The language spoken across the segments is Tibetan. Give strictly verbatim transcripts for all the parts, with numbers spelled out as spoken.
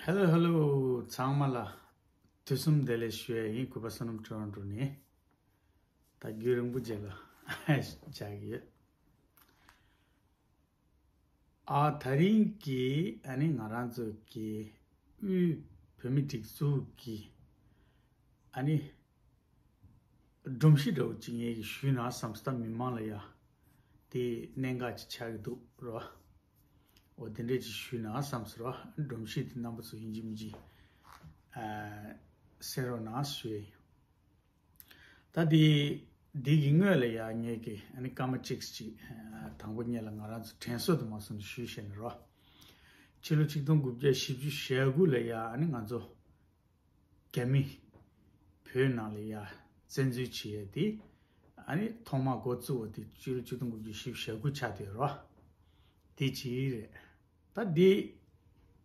ཧེ་ལོ་ཧེ་ལོ། ཚང་མ་ལ་དུས་གསུམ་བདེ་ལེགས་ཞུ་ཡ་ཡིན། གུས་པ་བསོད་ནམས་ཊོ་རོན་ཊོ་ནས། ད་རྒྱུན་རིང་པོ་རྗེས་ལ་བཅར་གྱི་ཡོད། ཨ་དེ་རིང་གི་ཨ་ནི་ང་རང་ཚོ་གི་དབུས་བོད་མི་སྒྲིག་འཛུགས་ཀྱི་ཨ་ནི་སྒྲོམ་གཞི་འདྲ་བོ་ཅིག་ངས་ཞུས་ན་བསམ་སོང་། ད་མི་མང་ལ་ཡ་དེ་གནད་འགག་ཅིག་ཆགས་ཀྱི་འདུག་རོ། འོ་དེ་འདྲས་ཅིག་ཞུས་ན་བསམ་སོང་རོ། སྒྲོམ་གཞི་དེ་རྣམ་པ་ཚོ་ཡིན་གཅིག་མིན་གཅིག་ཨ་གསན་རོགས་གནང་ཞུ་ཡ་ཡིན། ད་དེ་དེ་གི་སྔོན་ལ་ཡ་ངས་ཀྱི་ཨ་ནི་སྐར་མ་གཅིག་ཅིག་ཨ་དང་པོ་ཉིད་ལ་ང་རང་ཚོ་དྲན་གསོ་དུ་མ་སོང་ནས་ཞུས་བཤད་ན་རོ། ཕྱི་ལོ་ཆིག་སྟོང་དགུ་བརྒྱ་བཞི་བཅུ་ཞེ་དགུ་ལ་ཡ་ཨ་ནི་ང་ཚོ་རྒྱ་མི་བོད་ནང་ལ་ཡ་བཙན་འཛུལ་བྱེད་ཡས་དེ་ཨ་ནི་ཐོག་མ་འགོ་བཙུགས་པ་དེ་ཕྱི་ལོ་ཆིག་སྟོང་དགུ་བརྒྱ་བཞི་བཅུ་ཞེ་དགུ་ཆགས་བསྡད་རོ། དེ་གཅིག་རེད། ད་དེ་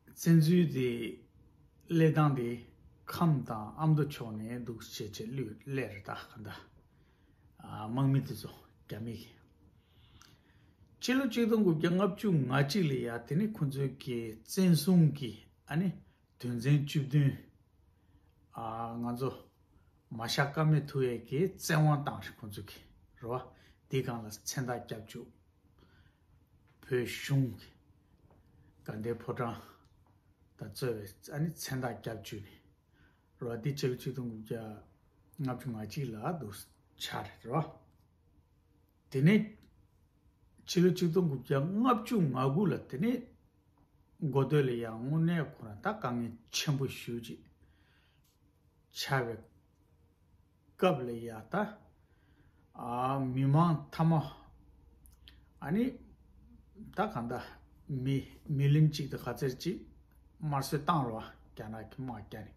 བཙན་འཛུལ་དེ་སླེབས་སྟངས་དེ་ཁམས་དང་ཨ་མདོ་ཕྱོགས་ནས་འདུག་བྱས་བྱས་གློད་སླེབས་རེད། ད་ག་འདྲ་དམག་མི་དེ་ཚོ་རྒྱ་མི་གི། ཕྱི་ལོ་ཆིག་སྟོང་དགུ་བརྒྱ་ལྔ་བཅུ་ང་གཅིག་ལ་ཡ་དེ་ནི་ཁོང་ཚོའི་གི་བཙན་བཟུང་གི་ཨ་ནི་དོན་ཚན་བཅུ་བདུན། ཨ་ང་ཚོ་མ་བཞག་ཀ་མེད་ཐུག་ཡས་ཀྱི་བཙན་དབང་བཏང་ཞིག་ཁོང་ཚོ་གི་རེད་བ། དེའི་སྒང་ལ་མཚན་རྟགས་བརྒྱབ་བཅུག་བོད་གཞུང་གི་དགའ་ལྡན་ཕོ་བྲང་དང་གཙོས་པའི་ཨ་ནི་མཚན་རྟགས་བརྒྱབ་བཅུག་ནས་རེད་བ། དེ་ཕྱི་ལོ་ཆིག་སྟོང་དགུ་བརྒྱ་ལྔ་བཅུ་ང་གཅིག་ལ་འདུག་ཆགས་རེད་རེད་བ། དེ་ནས་ཕྱི་ལོ་ཆིག་སྟོང་དགུ་བརྒྱ་ལྔ་བཅུ་ང་དགུ་ལ་དེ་ནས་འགོ་སྟོད་ལ་ཡང་དངོས་གནས་ཁོ་རང་ད་དཀའ་ངལ་ཆེན་པོ་ཞེ་ཅིག་ཆགས་པའི་སྐབས་ལ་ཡ་ད་ཨ་མི་མང་མཐའ་མ་ཨ་ནི་ད་གང་ལྟར་མི་མི་ལིམ་གཅིག་དང་ག་ཚད་ཅིག་དམར་གསོད་བཏང་རོགས་རྒྱ་ནག་གི་དམག་རྒྱག་ནས།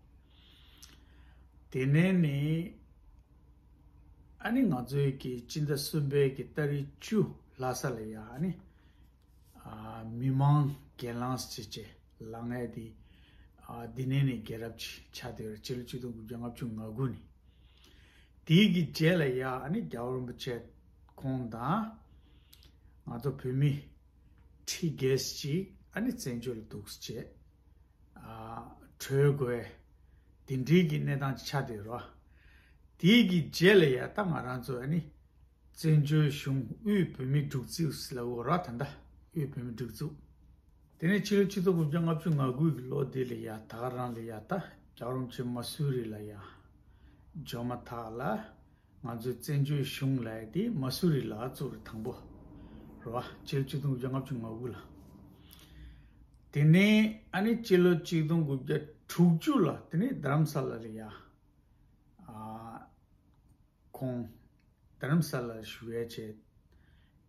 དེ་ནས་ནི་ཨ་ནི་ང་ཚོའི་གི་སྤྱི་ཟླ་གསུམ་པའི་གི་ཏ་རིག་བཅུ་ལྷ་ས་ལ་ཡ་ཨ་ནི་ཨ་མི་མང་གྱེན་ལངས་བྱེད་ཆེད་ལངས་ཡས་དེ་ཨ་དེ་ནས་ནི་རྒྱལ་རབས་ཆེ་ཆགས་བསྡད་ཡོད་རེད། ཕྱི་ལོ་ཆིག་སྟོང་དགུ་བརྒྱ་ལྔ་བཅུ་ང་དགུ་ནས། དེའི་གི་རྗེས་ལ་ཡ་ཨ་ནི་རྒྱལ་བ་རིན་པོ་ཆེ་ཁོང་དང་ང་ཚོ་བོད་མི་ཁྲི་བརྒྱད་ཅིག་ཨ་ནི་བཙན་བྱོལ་ལ་འདུག་སེ་བྱས་ཨ་བྲོས་དགོས་དེ་འདྲའི་གི་གནས་སྟངས་ཅིག་ཆགས་བསྡད་རོ། དེའི་གི་རྗེས་ལ་ཡ་ད་ང་རང་ཚོ་ཨ་ནི་བཙན་བྱོལ་གཞུང་དབུས་བོད་མིའི་སྒྲིག་འཛུགས་ལབ་དགོས་རོ། ད་ལྟ་དབུས་བོད་མིའི་སྒྲིག་འཛུགས། དེ་ནས་ཕྱི་ལོ་ཆིག་སྟོང་དགུ་བརྒྱ་ལྔ་བཅུ་ང་དགུ་གི་ལོ་དེ་ལ་ཡ་ད་ག་རང་ལ་ཡ་ད་རྒྱལ་བ་རིན་པོ་ཆེ་མ་སུ་རི་ལ་ཡ་འབྱོར་མ་ཐག་ལ་ང་ཚོའི་བཙན་བྱོལ་གཞུང་ལབ་ཡ་དེ་མ་སུ་རི་ལ་བཙུགས་རེད། དང་པོ་རེད་བ། ཕྱི་ལོ་ཆིག་སྟོང་དགུ་བརྒྱ་ལྔ་བཅུ་ང་དགུ་ལ། དེ་ནས་ཨ་ནི་ཕྱི་ལོ་ཆིག་སྟོང་དགུ་བརྒྱ་དྲུག་ཅུ་ལ་དེ་ནས་རྡ་རམ་ས་ལ་ལ་ཡ་ཨ་ཁོང་རྡ་རམ་ས་ལ་བཞུགས་ཡས་ཆེད་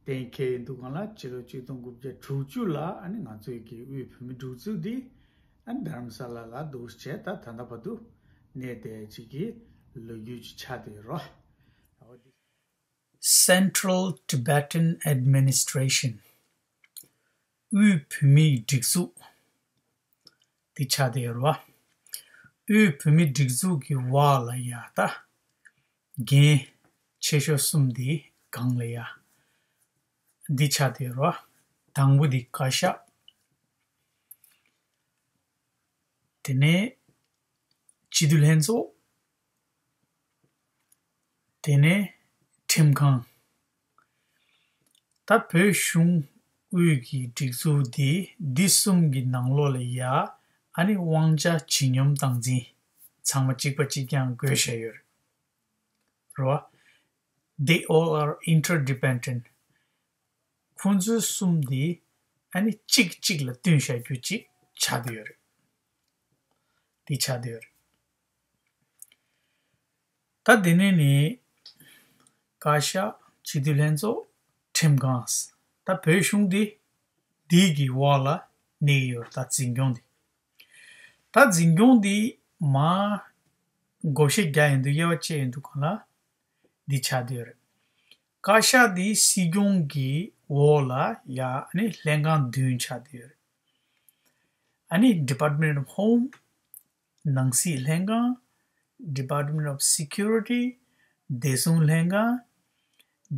གཏན་འཁེལ་ཡིན་འདུག་གང་ལ། ཕྱི་ལོ་ཆིག་སྟོང་དགུ་བརྒྱ་དྲུག་ཅུ་ལ་ཨ་ནི་ང་ཚོའི་གི་དབུས་བོད་མི་སྒྲིག་འཛུགས་འདི་ཨ་ནི་རྡ་རམ་ས་ལ་ལ་འདུག་བྱས་ད་ད་ལྟ་བར་དུ་གནས་བསྡད་ཅིག་གི་ལོ་རྒྱུས་ཅིག་ཆགས་བསྡད་ཡོད་རོ། Central Tibetan Administration དབུས་བོད་མིའི་སྒྲིག་འཛུགས་འདི་ཆགས་བསྡད་ཡོད་རོ། དབུས་བོད་མིའི་སྒྲིག་འཛུགས་ཀྱི་འོག་ལ་ཡ་ད་འགན་ཆེ་ཤོས་གསུམ་འདི་སྒང་ལ་ཡ་འདི་ཆགས་བསྡད་ཡོད་རོ། དང་པོ་འདི་བཀའ་ཤག་དེ་ནས་སྤྱི་འཐུས་ལྷན་ཚོགས། དེ་ནས་ཁྲིམས་ཁང་། ད་བོད་གཞུང་དབུས་ཀྱི་སྒྲིག་འཛུགས་འདི་འདི་གསུམ་གྱི་ནང་ལོགས་ལ་ཡ་ཨ་ནི་དབང་ཆ་ཇི་སྙོམས་སྟངས་འཛིན་ཚང་མ་གཅིག་པ་གཅིག་རྐྱང་དགོས་བཤད་ཡོད་རེད། རེད་བ། They all are interdependent. ཁོང་ཚོ་གསུམ་འདི་ཨ་ནི་གཅིག་གཅིག་ལ་བསྟུན་བྱ་རྒྱུ་གཅིག་ཆགས་བསྡད་ཡོད་རེད། འདི་ཆགས་བསྡད་ཡོད་རེད། ད་དེ་ནས་ནི་བཀའ་ཤག་སྤྱི་འཐུས་ལྷན་ཚོགས་ཁྲིམས་ཁང་། ད་བོད་གཞུང་འདི་འདི་གི་འོག་ལ་གནས་ཡོད་ད་འཛིན་སྐྱོང་འདི། ད་འཛིན་སྐྱོང་འདི་མ་བགོ་བཤའ་རྒྱག་ཡིན་འདུག་དབྱེ་བ་ཕྱེ་ཡིན་འདུག་གང་ལ་འདི་ཆགས་བསྡད་ཡོད་རེད། བཀའ་ཤག་འདི་སྲིད་སྐྱོང་གི་འོག་ལ་ཡ་ཨ་ནི་ལྷན་ཁང་བདུན་ཆགས་བསྡད་ཡོད་རེད། ཨ་ནི་Department of Home ནང་སྲིད་ལྷན་ཁང་། Department of Security བདེ་སྲུང་ལྷན་ཁང་།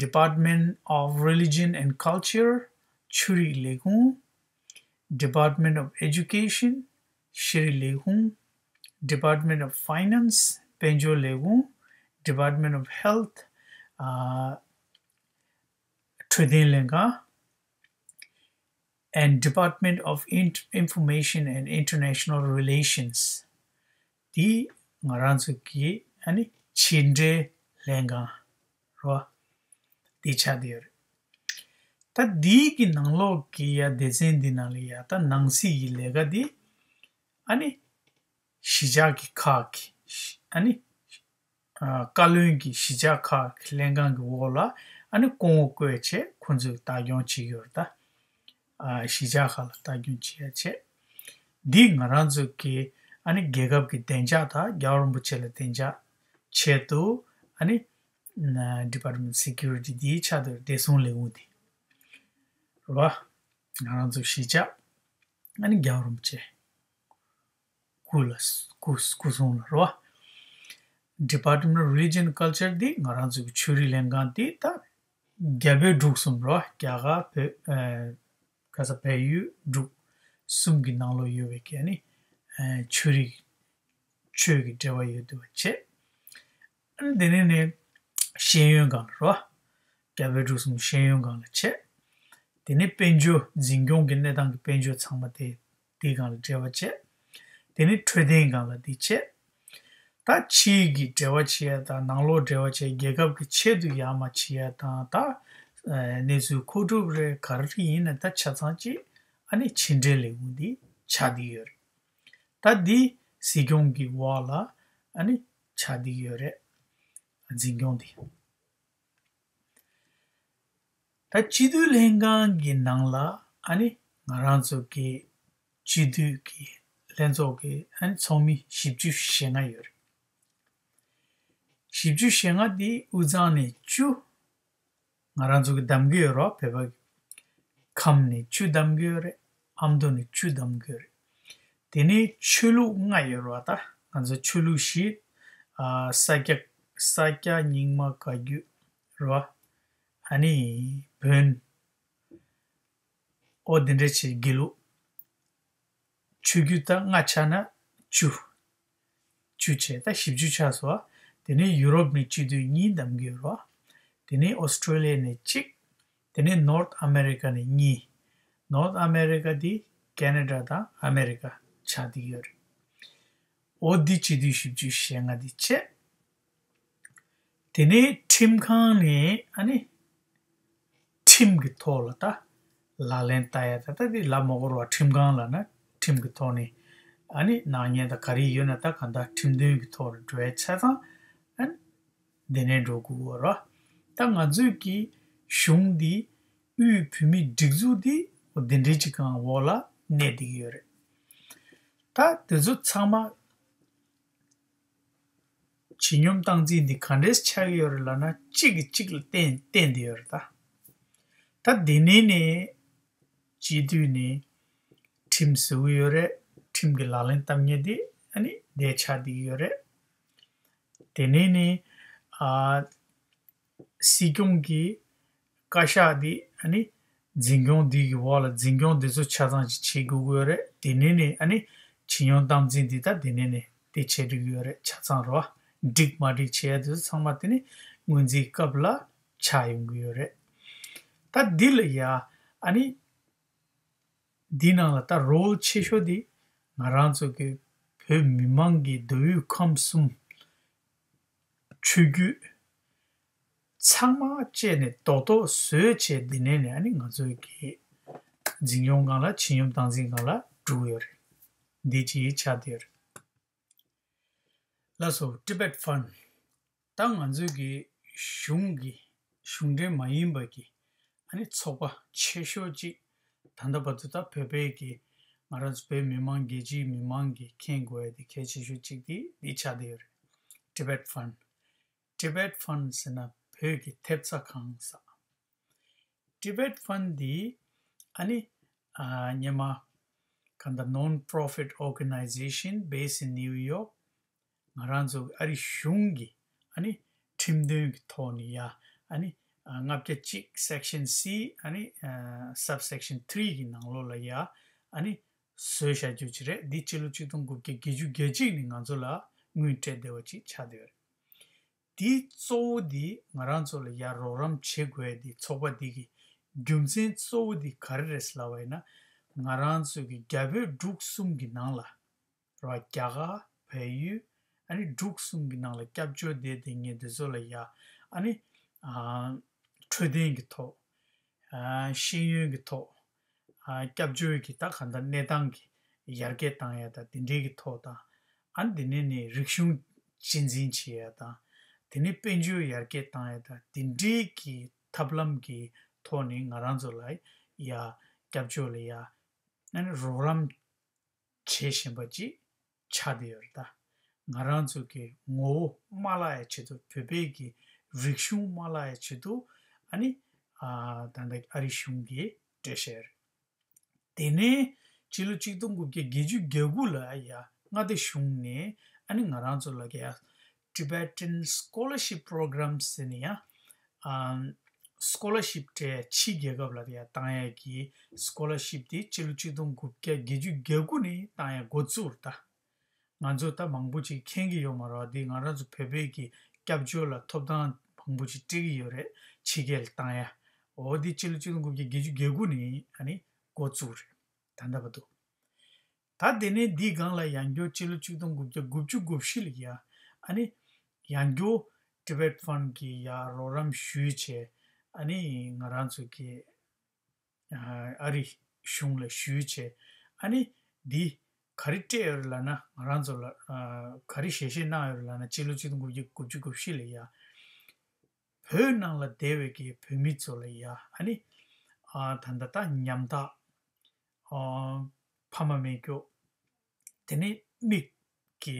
Department of Religion and Culture ཆོས་རིག་ལས་ཁུངས། Department of Education ཤེས་རིག་ལས་ཁུངས། Department of Finance དཔལ་འབྱོར་ལས་ཁུངས། Department of Health ཨ་འཕྲོད་བསྟེན་ལྷན་ཁང་། and Department of In- Information and International Relations དེ་ང་རང་ཚོ་གི་ཨ་ནི་ཕྱི་འབྲེལ་ལྷན་ཁང་རོ། དེ་ཆགས་བསྡད་ཡོད་རེད། ད་དེའི་གི་ནང་ལོགས་ཀྱི་ཡ་སྡེ་ཚན་འདི་ནང་ལ་ཡ་ད་ནང་སྲིད་ཀྱི་ལས་ཀ་འདི་ཨ་ནི་གཞིས་ཆགས་ཀྱི་ཁག་གི་ཨ་ནི་ཨ་བཀའ་བློན་གྱི་གཞིས་ཆགས་ཁག་གི་ལྷན་ཁང་གི་འོག་ལ་ཨ་ནི་སྐུ་ངོ་བསྐོས་བྱས་ཁོང་ཚོས་ལྟ་སྐྱོང་བྱེད་ཀྱི་ཡོད་རེད་ད། ཨ་གཞིས་ཆགས་ཁག་ལ་ལྟ་སྐྱོང་བྱེད་ཡ་བྱས། འདི་ང་རང་ཚོ་གི་ཨ་ནི་རྒྱལ་ཁབ་ཀྱི་བདེ་འཇགས་དང་རྒྱལ་བ་རིན་པོ་ཆེ་ལ་བདེ་འཇགས་ཆེད་དུ་ཨ་ནི་Department Security འདིའི་ཆ་དུ་བདེ་སྲུང་ལས་ཁུངས་འདི་རེད་བ། ང་རང་ཚོ་གཞིས་ཆགས་ཨ་ནི་རྒྱལ་བ་རིན་པོ་ཆེ་སྐུ་ལ་སྐུ་སྐུ་སྲུང་ལ་རེད་བ། Department of Religion Culture འདི་ང་རང་ཚོ་གི་ཆོས་རིག་ལྷན་ཁང་འདི་ད་རྒྱ་བལ་འབྲུག་གསུམ་རེད་བ། རྒྱ་གར་བོད་ཨ་ག་ས་བལ་ཡུལ་འབྲུག་གསུམ་གྱི་ནང་ལོགས་ཡོད་པའི་གི་ཨ་ནི་ཨ་ཆོས་རིག་ཆོས་ཀྱི་འབྲེལ་བ་ཡོད་བསྡད་པ་བྱས། ཨ་ནི་དེ་ནས་ནས་ཤེས་ཡོན་སྒང་ལ་རོ། རྒྱ་བལ་འབྲུག་གསུམ་ཤེས་ཡོན་སྒང་ལ་བྱས། དེ་ནས་དཔལ་འབྱོར་འཛིན་སྐྱོང་གི་གནས་སྟངས་ཀྱི་དཔལ་འབྱོར་ཚང་མ་དེ་དེའི་སྒང་ལ་འབྲེལ་བ་བྱས། དེ་ནས་འཕྲོད་བསྟེན་སྒང་ལ་དེ་བྱས། ད་ཕྱིའི་གི་འབྲེལ་བ་བྱེད་ཡ་དང་ནང་ལོགས་འབྲེལ་བ་བྱེད་རྒྱལ་ཁབ་ཀྱི་ཆེད་དུ་ཡར་མར་བྱེད་ཡ་དང་ད་གནས་ཚུལ་མཁོ་སྒྲུབ་རེད་ག་རེ་ཡིན་ན་ད་ཆ་ཚང་ཅིག་ཨ་ནི་ཕྱི་འབྲེལ་ལས་ཁུངས་འདི་ཆགས་བསྡད་ཡོད་རེད། ད་འདི་སྲིད་སྐྱོང་གི་འོག་ལ་ཨ་ནི་ཆགས་བསྡད་ཡོད་རེད། འཛིན་སྐྱོང་འདི། ད་སྤྱི་འཐུས་ལྷན་ཁང་གི་ནང་ལ་ཨ་ནི་ང་རང་ཚོ་གི་སྤྱི་འཐུས་ཀྱི་ལྷན་ཚོགས་ཀྱི་ཨ་ནི་ཚོགས་མི་བཞི་བཅུ་ཞེ་ལྔ་ཡོད་རེད། བཞི་བཅུ་ཞེ་ལྔ་འདི་དབུས་གཙང་ནས་བཅུ། ང་རང་ཚོ་གི་གདམ་གི་ཡོད་རོགས་བོད་པ་གི། ཁམས་ནས་བཅུ་གདམ་གི་ཡོད་རེད། ཨ་མདོ་ནས་བཅུ་གདམ་གི་ཡོད་རེད། དེ་ནས་ཆོས་ལུགས་ལྔ་ཡོད་རོགས་ད་ང་ཚོ་ཆོས་ལུགས་བཞི། ཨ་ས་སྐྱ་ས་སྐྱ་རྙིང་མ་བཀའ་བརྒྱུད་རོ། ཨ་ནི་བོན། ཨོ་དེ་འདྲ་བྱས་དགེ་ལུགས། ཆོས་བརྒྱུད་ད་ལྔ་ཆགས་ན་བཅུ། བཅུ་བྱས་ད་བཞི་བཅུ་ཆགས་སོང་། དེ་ནས་ཡུ་རོབ་ནས་སྤྱི་འཐུས་གཉིས་གདམ་གི་ཡོད་རེད་བ། དེ་ནས་ཨོ་སི་ཀྲོ་ལི་ཡ་ནས་གཅིག་དེ་ནས་ནོར་ཐ་ཨ་མེ་རི་ཀ་ནས་གཉིས། ནོར་ཐ་ཨ་མེ་རི་ཀ་འདི་ཁེ་ན་ཌ་དང་ཨ་མེ་རི་ཀ་ཆགས་བསྡད་ཡོད་རེད། ཨོ་འདི་སྤྱི་འཐུས་བཞི་བཅུ་ཞེ་ལྔ་འདི་བྱས། དེ་ནས་ཁྲིམས་ཁང་ནས་ཨ་ནི་ཁྲིམས་ཀྱི་ཐོག་ལ་ད་ལག་ལེན་བསྟར་ཡ་ད་ད་དེ་ལབ་མ་དགོས་ར། ཁྲིམས་ཁང་ལབ་ན་ཁྲིམས་ཀྱི་ཐོག་ནས་ཨ་ནི་ནག་ཉེས་ད་ག་རེ་ཡོད་ན་ད་ག་ད་ཁྲིམས་དོན་གྱི་ཐོག་ལ་འགྲོ་ཡ་ཆ་ཚང་ཨ་ནི་དེ་ནས་འགྲོ་དགོས་ར། ད་ང་ཚོས་ཀྱི་གཞུང་འདི་དབུས་བོད་མིའི་སྒྲིག་འཛུགས་འདི་འོ་དེ་འདྲའི་ཅིག་གང་འོག་ལ་གནས་བསྡད་ཀྱི་ཡོད་རེད། ད་དེ་ཚོ་ཚང་མ་བྱེད་སྙོམས་སྟངས་འཛིན་འདི་ག་འདྲས་ཆགས་ཀྱི་ཡོད་རེད་ལབ་ན་གཅིག་གིས་གཅིག་ལ་བརྟེན་བརྟེན་བསྡད་ཡོད་རེད་ད། ད་དེ་ནས་ནས་སྤྱི་འཐུས་ནས་ཁྲིམས་བཟོ་གི་ཡོད་རེད། ཁྲིམས་ཀྱི་ལག་ལེན་བསྟར་མཁན་དེ་ཨ་ནི་དེ་ཆགས་བསྡད་ཀྱི་ཡོད་རེད། དེ་ནས་ནས་ཨ་སྲིད་སྐྱོང་གི་བཀའ་ཤག་འདི་ཨ་ནི་འཛིན་སྐྱོང་འདི་གི་འོག་ལ་འཛིན་སྐྱོང་འདི་ཚོ་ཆ་ཚང་ཅིག་བྱེད་དགོས་ཀྱི་ཡོད་རེད། དེ་ནས་ནས་ཨ་ནི་བྱེད་སྙོམས་སྟངས་འཛིན་འདི་ད་དེ་ནས་ནས་དེ་བྱེད་འགྲོ་གི་ཡོད་རེད། ཆ་ཚང་རོ། འགྲིག་མ་འགྲིག་བྱེད་ཡ་དེ་ཚོ་ཚང་མ་དེ་ནི་སྔོན་རྩིས་སྐབས་ལ་ཆགས་ཡོང་གི་ཡོད་རེད། ད་འདི་ལ་ཡ་ཨ་ནི་འདི་ནང་ལ་ད་རོལ་ཆེ་ཤོས་འདི་ང་རང་ཚོ་གི་བོད་མི་མང་གི་མདོ་དབུས་ཁམས་གསུམ་ཆོས་བརྒྱུད་ཚང་མ་བཅད་ནས་རྡོག་རྡོག་བཟོས་བྱས་འདི་ནས་ནས་ཨ་ནི་ང་ཚོའི་གི་འཛིན་སྐྱོང་སྒང་ལ་བྱེད་སྙོམས་སྟངས་འཛིན་སྒང་ལ་འགྲོ་གི་ཡོད་རེད། འདི་ཅིག་ཆགས་བསྡད་ཡོད་རེད། ལགས་སོ། Tibet Fund ད་ང་ཚོའི་གི་གཞུང་གི་གཞུང་འབྲེལ་མ་ཡིན་པ་གི་ཨ་ནི་ཚོགས་པ་ཆེ་ཤོས་ཅིག་ད་ལྟ་བར་དུ་ད་བོད་པའི་གི་ང་རང་ཚོ་བོད་མི་མང་རྒྱལ་སྤྱིའི་མི་མང་གི་མཁྱེན་དགོས་ཡ་དེ་གལ་ཆེ་ཤོས་ཅིག་དེ་འདི་ཆགས་བསྡད་ཡོད་རེད། Tibet Fund Tibet Fund ཟེར་ན་བོད་ཀྱི་ཐེབས་རྩ་ཁང་ཟེར། Tibet Fund འདི་ཨ་ནི་ཨ་སྔོན་མ་གང་ལྟར་non-profit organization based in New York ང་རང་ཚོ་ཨ་རི་གཞུང་གི་ཨ་ནི་ཁྲིམས་དོན་གྱི་ཐོག་ནས་ཡ་ཨ་ནི་ཨ་ལྔ་བརྒྱ་གཅིག་section C ཨ་ནི་ཨ་subsection three གི་ནང་ལོགས་ལ་ཡ་ཨ་ནི་ བཟོས་བཞག་རྒྱུ་ཅིག་རེད། འདི་ཕྱི་ལོ་ཆིག་སྟོང་དགུ་བརྒྱ་བརྒྱད་ཅུ་གྱ་གཅིག་ནས་ང་ཚོ་ལ་དངུལ་སྤྲད་བསྡད་པ་ཅིག་ཆགས་བསྡད་ཡོད་རེད། འདི་གཙོ་བོ་འདི་ང་རང་ཚོ་ལ་ཡ་རོགས་རམ་བྱེད་དགོས་ཡ་འདི་ཚོགས་པ་འདི་གི་རྒྱུ་མཚན་གཙོ་བོ་འདི་ག་རེ་རེད་ལབ་པ་ཡིན་ན། ང་རང་ཚོ་གི་རྒྱ་བོད་འབྲུག་གསུམ་གི་ནང་ལ་རེད་བ། རྒྱ་གར་བལ་ཡུལ་ཨ་ནི་འབྲུག་གསུམ་གི་ནང་ལ་སྐྱབས་བཅོལ་བསྡད་བསྡད་མཁན་འདི་ཚོ་ལ་ཡ་ཨ་ནི་ཨ་འཕྲོད་བསྟེན་གི་ཐོག་ཨ་ཤེས་ཡོན་གྱི་ཐོག་ཨ་སྐྱབས་བཅོལ་གྱི་ད་གང་ལྟར་གནས་སྟངས་ཀྱི་ཡར་རྒྱས་བཏང་ཡ་དང་དེ་འདྲའི་གི་ཐོག་དང་། ཨ་ནི་དེ་ནས་ནི་རིག་གཞུང་གཅེས་འཛིན་བྱེད་ཡ་དང་། དེ་ནས་དཔལ་འབྱོར་ཡར་རྒྱས་བཏང་ཡ་དང་དེ་འདྲའི་གི་ཐབས་ལམ་གྱི་ཐོག་ནས་ང་རང་ཚོ་ལ་ཡ་སྐྱབས་བཅོལ་ལ་ཡ་ཨ་ནི་རོགས་རམ་བྱེད་བཞིན་པ་ཅིག་ཆགས་བསྡད་ཡོད་རེད་ད། ང་རང་ཚོ་གི་ངོ་བོ་མ་བརླག་ཡ་ཆེད་དུ། བོད་པའི་གི་རིག་གཞུང་མ་བརླག་ཡ་ཆེད་དུ་ཨ་ནི་ཨ་ད་ལྟ་ཨ་རི་གཞུང་གིས་སྤྲད་བཞག་ཡོད་རེད། དེ་ནས་ཕྱི་ལོ་ཆིག་སྟོང་དགུ་བརྒྱ་བརྒྱད་ཅུ་གྱ་དགུ་ལ་ཡ་མངའ་སྡེ་གཞུང་ནས་ཨ་ནི་ང་རང་ཚོ་ལ་ག་ཡ་Tibetan Scholarship Program ཟེར་ནས་ཡ་ཨམ་scholarship སྤྲད་ཡ། ཕྱི་རྒྱལ་ཁབ་ལ་ཡ་བཏང་ཡ་གི་scholarship དེ་ཕྱི་ལོ་ཆིག་སྟོང་དགུ་བརྒྱ་བརྒྱད་ཅུ་གྱ་དགུ་ནས་བཏང་ཡ་འགོ་བཙུགས་རེད་ད། ང་ཚོ་ད་མང་པོ་ཅིག་མཁྱེན་གྱི་ཡོད་མ་རེད། འདི་ང་རང་ཚོ་བོད་པའི་གི་སྐྱབས་བཅོལ་ལ་ཐོབ་ཐང་མང་པོ་ཅིག་སྤྲད་ཀྱི་ཡོད་རེད། ཕྱི་རྒྱལ་ལ་བཏང་ཡ། འོ་འདི་ཕྱི་ལོ་ཆིག་སྟོང་དགུ་བརྒྱ་བརྒྱད་ཅུ་གྱ་དགུ་ནས་ཨ་ནི་འགོ་བཙུགས་རེད། ད་ལྟ་བར་དུ། ད་དེ་ནས་འདིའི་སྒང་ལ་ཡང་བསྐྱར་ཕྱི་ལོ་ཆིག་སྟོང་དགུ་བརྒྱ་དགུ་བཅུ་གོ་བཞི་ལ་ཡ་ཨ་ནི་ཡང་བསྐྱར་Tibet Fund གི་ཡ་རོགས་རམ་ཞུས་བྱས། ཨ་ནི་ང་རང་ཚོ་གི་ཨ་རི་གཞུང་ལ་ཞུས་བྱས། ཨ་ནི་འདི་ག་རེ་སྤྲད་ཡོད་རེད་ལབ་ན། ང་རང་ཚོ་ལ་ཨ་ག་རེ་ཞལ་བཞེས་གནང་ཡོད་རེད་ལབ་ན། ཕྱི་ལོ་ཆིག་སྟོང་དགུ་བརྒྱ་དགུ་བཅུ་གོ་བཞི་ལ་ཡ་བོད་ནང་ལ་བསྡད་པའི་གི་བོད་མི་ཚོ་ལ་ཡ་ཨ་ནི་ཨ་ད་ལྟ་ད་ཉམ་ཐག་ཨ་ཕ་མ་མེད་མཁན། དེ་ནས་མིག་གི་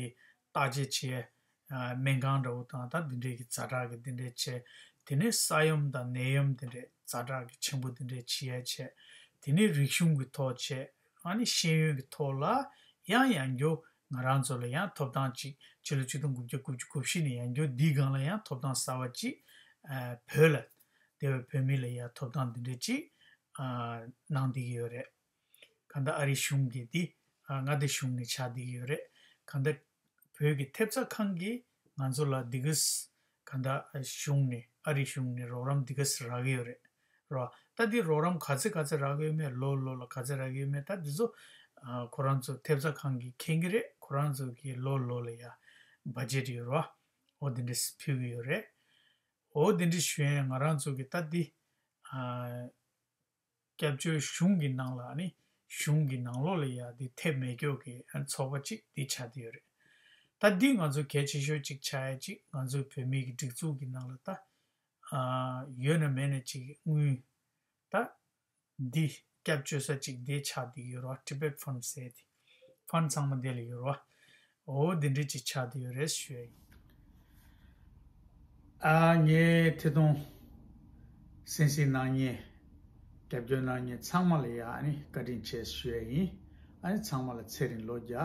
བརྟག་དཔྱད་བྱས། ཨ་སྨན་ཁང་འདྲ་བོ་དང་ད་འདི་འདྲའི་གི་ཛ་དྲག་གི་འདི་འདྲའི་བྱས། དེ་ནས་ས་ཡོམ་དང་ནད་ཡོམ་འདི་འདྲའི་ཛ་དྲག་གི་ཆེན་པོ་འདི་འདྲའི་བྱས་ཡ་བྱས། དེ་ནས་རིག་གཞུང་གི་ཐོག་བྱས། ཨ་ནི་ཤེས་ཡོན་གྱི་ཐོག་ལ་ཡང་ཡང་བསྐྱར་ང་རང་ཚོ་ལ་ཡང་ཐོབ་ཐང་ཅིག་ཕྱི་ལོ་ཆིག་སྟོང་དགུ་བརྒྱ་དགུ་བཅུ་གོ་བཞི་ནས་ཡང་བསྐྱར་འདིའི་སྒང་ལ་ཡང་ཐོབ་ཐང་གསར་བ་ཅིག་ཨ་བོད་ལ་བསྡད་པའི་བོད་མི་ལ་ཡང་ཐོབ་ཐང་འདི་འདྲ་ཅིག་ཨ་གནང་བསྡད་ཀྱི་ཡོད་རེད། གང་ལྟར་ཨ་རི་གཞུང་གིས་འདི་ཨ་མངའ་སྡེ་གཞུང་ནས་ཆགས་བསྡད་ཀྱི་ཡོད་རེད། གང་ལྟར་བོད་ཀྱི་ཐེབས་རྩ་ཁང་གིས་ང་ཚོ་ལ་འདི་ག་གང་ལྟར་གཞུང་ནས་ཨ་རི་གཞུང་ནས་རོགས་རམ་འདི་ག་རག་གི་ཡོད་རེད། རོ། ད་འདི་རོགས་རམ་ག་ཚད་ག་ཚད་རག་གི་ཡོད་མེད། ལོ་ལོ་ལ་ག་ཚད་རག་གི་ཡོད་མེད། ད་འདི་ཚོ་ཨ་ཁོ་རང་ཚོ་ཐེབས་རྩ་ཁང་གིས་མཁྱེན་གྱི་རེད། ཁོ་རང་ཚོ་གིས་ལོ་ལོ་ལ་ཡ་བ་ཇེཊ་ཡོད་རོ། འོ་འདི་འདྲས་ཕུལ་གྱི་ཡོད་རེད། འོ་འདི་འདྲས་ཞུ་ཡ་ཡིན། ང་རང་ཚོ་གི་ད་འདི་ཨ་སྐྱབས་བཅོལ་གཞུང་གི་ནང་ལ་ནི་གཞུང་གི་ནང་ལོགས་ལ་ཡ་འདི་ཐེབས་མེད་མཁན་གྱི་ཨ་ཚོགས་པ་ཅིག་འདི་ཆགས་བསྡད་ཡོད་རེད། ད་འདི་ང་ཚོ་གལ་ཆེ་ཤོས་ཅིག་ཆགས་ཡ་ཅིག་ང་ཚོའི་བོད་མི་གི་སྒྲིག་འཛུགས་ཀྱི་ནང་ལ་ད་ཨ་ཡོད་ན་མེད་ན་ཅིག་དངུལ་ད་འདི་སྐྱབས་བཅོལ་ས་ཅིག་འདི་ཆགས་བསྡད་ཡོད་རེད་བ། Tibet Fund ཟེར་ཏེ། Fund ཚང་མ་འདི་ལ་ཡོད་རེད་བ། འོ་འདི་འདྲ་ཅིག་ཆགས་བསྡད་ཡོད་རེད་ཞུ་ཡ་ཡིན། ཨ་ངས་ཐད་གཏོང་གསན་གཟིགས་གནང་མཁན་རྒྱབ་སྐྱོར་གནང་མཁན་ཚང་མ་ལ་ཡ་ཨ་ནི་བཀའ་དྲིན་ཆེ་ཞུ་ཡ་ཡིན། ཨ་ནི་ཚང་མ་ལ་ཚེ་རིང་ལོ་བརྒྱ།